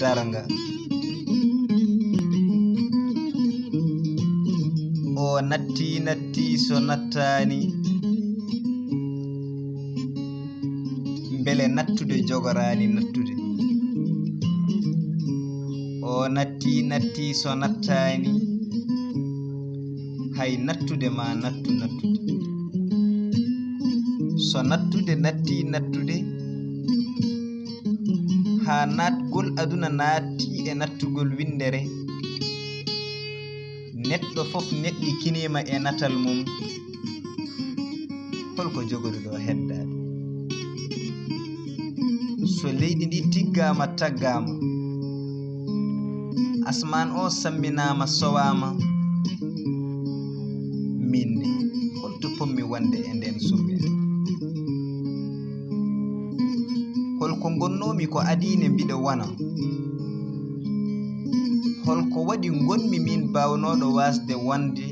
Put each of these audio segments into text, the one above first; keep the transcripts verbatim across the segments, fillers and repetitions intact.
darnga. O natti natti so nattaani, mbele nattude jogoraani nattude. O natti natti so nattaani, hay nattude ma nattu nattude. So nattude natti nattude, haa naatgol aduna naatti e nattugol winndere, neɗɗo fof neɗɗi kiniima e natal mum. Holko jogori ɗo heddaade? So leydi ndi tiggaama, taggaama, asmaan o samminaama, sowaama, min ne, holto pommi wonde e ndeen surweende? Holko ngonnoomi ko adii ne mbiɗo wona? Holko waɗi ngonmi min baawnooɗo waasde wonde?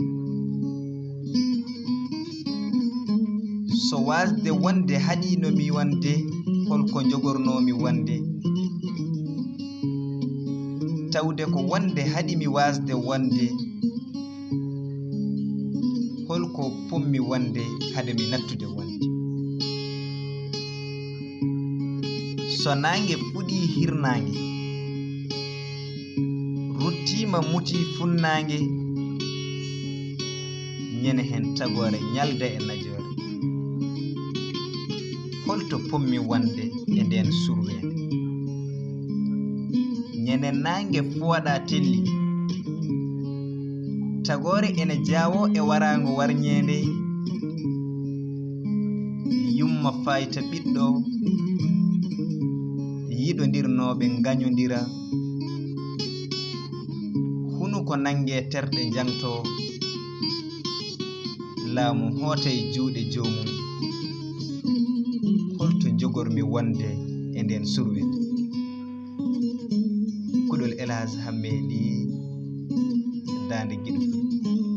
So waasde wonde haɗiino mi wonde, holko njogornoomi wonde? Tawde ko wonde haɗi mi waasde wonde, holko pommi wonde hade mi nattude wonde? So naange fuɗii hirnaange, ruttiima mutii funnaange, ñande heen tagoore ñalda e najoore. Holto pommi wonde e ndeen surweende? Ñande naange fooɗa telli, tagoore ene jaawo e waraango warñeende, yumma fayta ɓiɗɗo, yiɗondirnooɓe ngañondira, hunuko nannge terɗe njangto, laamu hoota e juuɗe joomum. Holto njogormi wonde e ndeen surweende? Kuɗol El Hadj Hammee Ly, Daande Giɗo Fuuta.